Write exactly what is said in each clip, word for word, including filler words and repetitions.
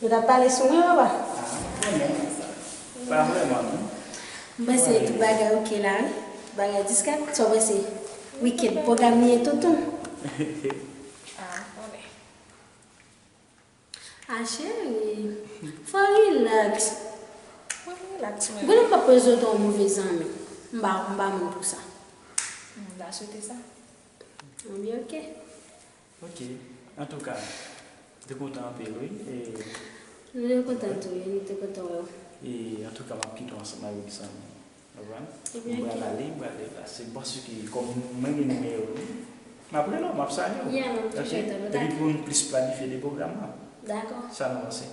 Yo t ap pale sou mwen, papa? Ah, m konnen sa. Pa vrèman, non. M panse tout bagay oke la, wi. Bagay diskèt, sa w panse? Wikenn, pwogram li ye tonton? Ah, m konnen. Ah, cheri, fò w relax. Mwen relax, mwen. Goumen pa prezante yon move zanmi. M pa, m pa moun pou sa. M ta swete sa. Anben, oke. Ok. Antouka, m te kontan anpil, wi. E, nou te kontan tou, wi. Nou te kontan wè w. E, antouka, m ap kite w ansanm avèk zanmi m. Konprann? Ebyen, m pral ale, m pral deplase. Paske, kòm mwen gen nimewo li, m ap rele w, m ap salye w. Yeah, m ap toujou rete w. Epi pou n plis planifye de pwogram nan. Dakò. Sa nou panse?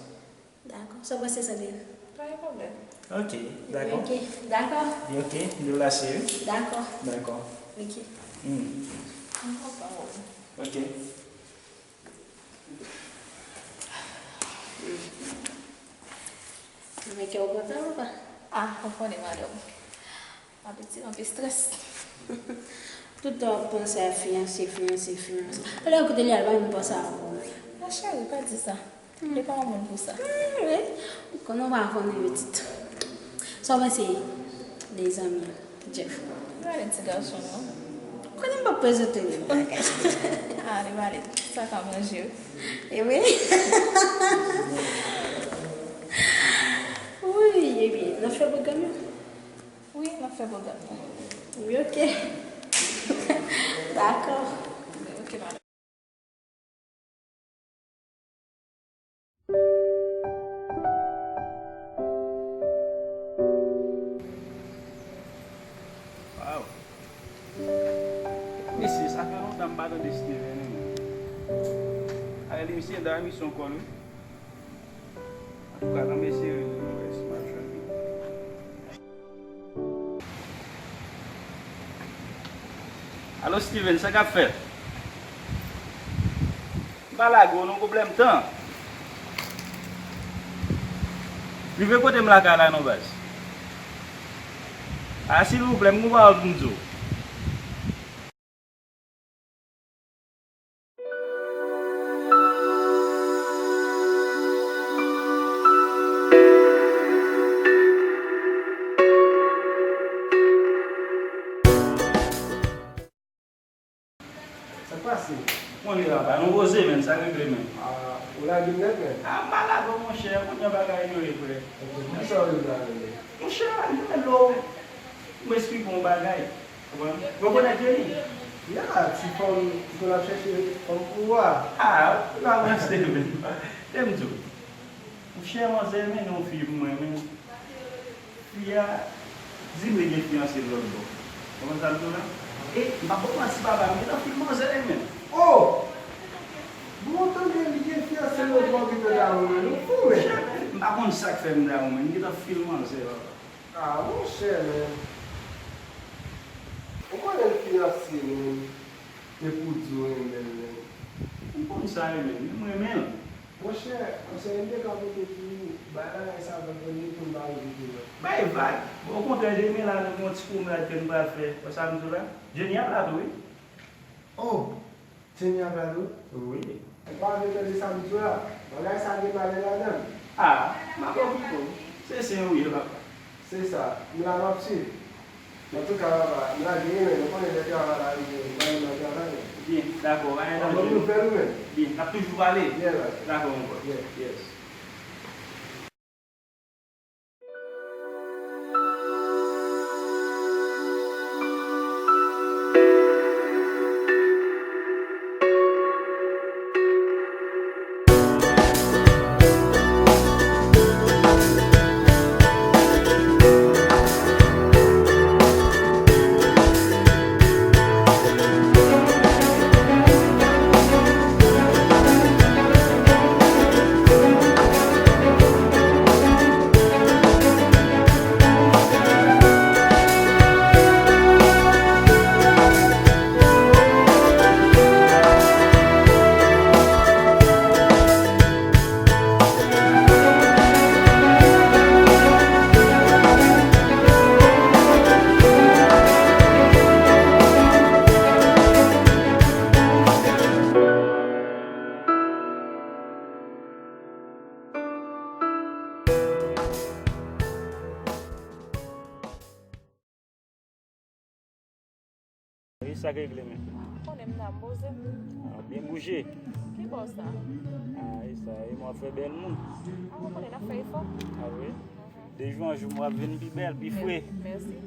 Dakò. Sa w panse, Sandrine? Pa gen pwoblèm. Ok, dakò. Ok, dakò. Li ok, m deplase, wi. Dakò. Dakò. Ok. Hmm. M kontan, wi. Ok. Men kè w kontan, papa? Ah, ou konnen, madanm. M ap retire anpil estrès. Tout tan w ap panse a fiyanse, fiyanse, fiyanse. Alò, kote li al, pa menm panse a ou. Ma chérie, pa di sa. Hmm. Li pa yon moun pou sa. Hmm, wi. Ou konnen w pa konnen pitit. Sa w panse de zanmi an, Jeff? Li pa de ti gason, non. Konnen m p ap prezante l menm bagay. Ah, li pa de sa ka manje, wi. E wi. Wi, ebyen, n ap fè pwogram yo. Wi, n ap fè pwogram nan. Wi, ok. Dakò. Ok, madanm. Waw. Mesye, sa fè lontan m pa tande Steven, wi. Alè, li, misye, dayè, misye yon kòl, wi. Antouka, nan mesye, nou wè si m ap jwenn li. Alo, Steven, sa k ap fèt? M pa lage w non, pwoblèm tan. Rive kote m lakay la non, baz. A, silvouplè, m gon pawòl pou m di w. Sa k pase? Konnen la, ba nou poze, menn, sa regle, menn. Ah, ou lage m nèt, menn? Ah, m pa lage w, monchè, kounye a bagay yo e frè. Ok, kisa w vle la, menn? Monchè, m te mèt lò. M esplike w yon bagay. Konprann? Rekonèt Jenny? Ya, ti fanm ki konn ap chèche fanm pou ou a. Ah, ou pa panse menm. Tande m di w. Monchè, manzè mennen yon fi pou mwen, men fi a di m li gen fiyanse l lòt bò. Konprann sa m di w la? E m p ap ba w manti, papa, m gentan fil manzè, men. Oh! Bon, tande li gen fiyanse l lòt bò, gentan damou, men nou fou, men. Monchè, men, m pa konn sa k fè m damou, men m gentan fil manzè, papa. Ah, monchè, men. Ou konnen l fiyanse, men. Se pou di w renmen l, men. M konn sa, renmen l, men m renmen l. Monchè, monchè, m te ka konte pou ou, bay bagay sa vag, vag, pou m pa rive pi lwen. Bay vag. Okontrè, demen la, nou gen yon ti pwomnad ke nou pral fè. Wè sa m di w la? Jenny ap la tou, wi. Oh! Jenny ap la tou? Wi. Ou pa vle tande sa m di w la? Bagay sa gen malè ladan l. Ah, m ap okipe w. Se sen ou ye, papa. Se sa. M la, m ap swiv. Antouka, papa, m lage wi, men ou konnen lè travay la rive, m pral nan travay. Byen, dakò, pa gen danje. Ban m nouvèl ou menm. Byen, n ap toujou pale. Byen, baz. Dakò, mon bòs. Byen. Yes. Sa k regle men? Ou konnen m nan poze. Ah, byen bouje. Ki bò sa? Ah, e sa, e mwen fè bèl moun. Ah, ou konnen n ap fè efò. Ah wi. De jou an jou, mwen ap vin pi bèl, pi fre. Mèsi.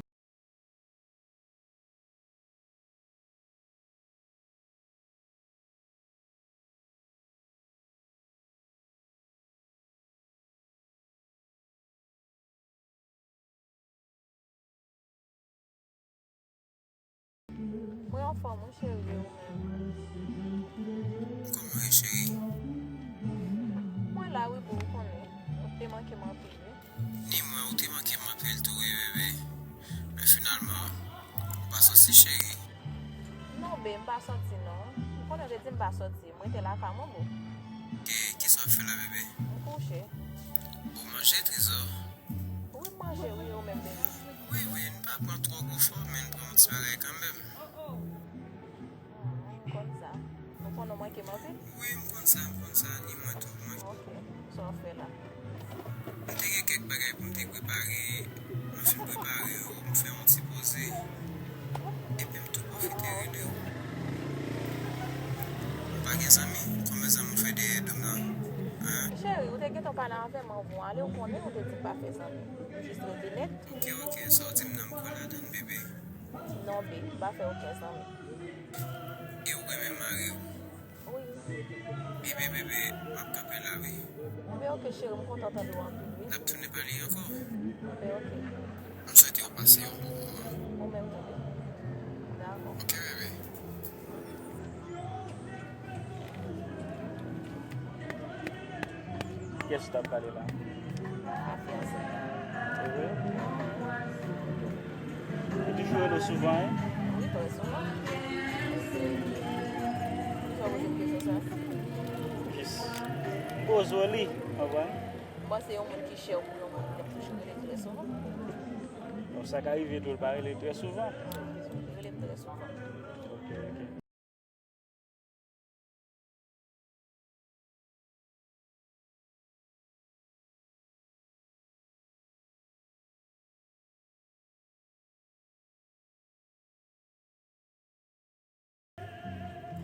Mwen anfòm, wi, cheri, e ou menm? Kòman w ye, cheri? Mwen la, wi, boo, ou konnen. Ou te manke m anpil, wi. Ni mwen, ou te manke m anpil tou, wi, bebe. Men finalman, ou pa sòti, cheri. Non, be, m pa sòti, non. Ou konnen, ou te di m pa sòti. M rete lakay mwen, boo. E kisa w ap fè la, bebe? M kouche. Ou manje, trezò? Wi, m manje, wi, ou menm, bebe? Wi, wi, n pa pran twò gwo fò, men n pran yon ti bagay kanmenm. Hmm, m konn sa. Ou konnen w manke m anpil? Wi, m konn sa, m konn sa, ni mwen tou, mwen. Ok, sa w ap fè la? M te gen kèk bagay pou m te prepare, mwen fin prepare yo, m fè yon ti poze, epi m tou pwofite rele w. Ou pa gen zanmi? Konbyen zanmi w fè dèyè do m nan? Hein? Cheri, ou te gentan pale avè m anvan w ale, ou konnen ou te di m pa fè zanmi. M jis rete nèt. Ok, ok, sa w di m nan m kwè ladan l, bebe. Non, be, m pa fè okenn zanmi. E ou renmen mari w? Wi. Bebe, bebe, m ap kanpe la, wi. Be, ok, cheri, m kontan tande w anpil, wi. N ap tounen pale ankò. Be, ok. M swete w pase yon bon moman. Ou menm tou, wi. Dakò. Ok, bebe. Kiyès ou t ap pale la? A, fiyanse m. Se vre? Ou toujou rele w souvan, wi? Wi, trè souvan. Poukisa w poze m kesyon sa? Jis, m poze w li, w konprann? M panse yon moun ki chè pou yon moun, li t ap toujou rele trè souvan. Donk, sa ka rive tou, l pa rele trè souvan? Li rele m trè souvan. Ok, ok.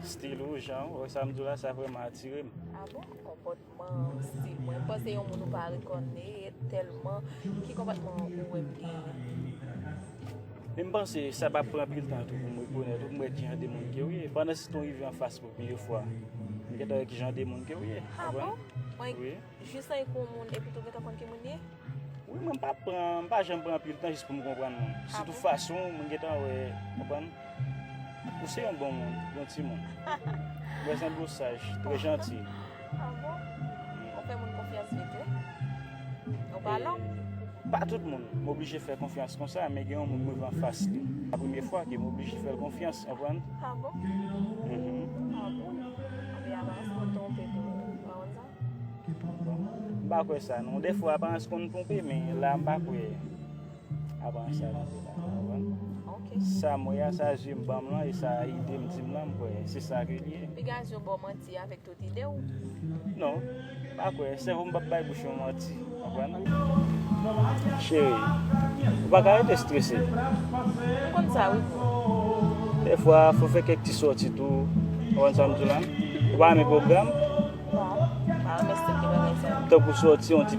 Stil ou, jan ou, sa m di w la, sa vrèman atire m. A bon? Konpòtman, stil mwen. M panse yon moun ou pa rekonèt tèlman. Ki konpòtman ou wè m genyen? E m panse sa p ap pran anpil tan tou pou m rekonèt ou, pou m wè ki jan de moun ke w ye. Pandan sitan w rive anfas pou premye fwa, m gentan wè ki jan de moun ke w ye. A bon? Wi. Jis anyen kou moun, epi tou gentan konn ki moun li ye? Wi, mwen m pa pran, m pa janm pran anpil tan jis pou m konprann moun. Sitou fason w, mwen gentan wè, konprann? Ou se yon bon moun, yon timoun. Ou sanble w saj, trè janti. A bon? Ou fè moun konfyans vit, wi. Ou pa long. Pa tout moun m oblije fè konfyans konsa, men gen yon moun mwen anfas li. A premye fwa ke m oblije fè l konfyans, konprann? A bon? Mhm. A bon? Anben, apa se mwen twonpe tou, ou pa konn sa? Bon, m pa kwè sa, non. Dèfwa, aparans konn twonpe, men la, m pa kwè aparans sa twonpe la, w konprann? Ok. Sa m wè a, sa zye m ban m lan, e sa ide m di m lan, m kwè se sa ke l ye. Piga zye w ba w manti avèk tout ide w? Non, m pa kwè. Sèvo m p ap bay bouch mwen manti, w konprann? Cheri, ou pa ka rete strese. M konn sa, wi, boo. Dèfwa, fò fè kèk ti sòti tou, w konprann sa m di w la? Ou pa renmen pwogram? Non, m pa renmen stil de bagay sa yo. Tankou sòti yon ti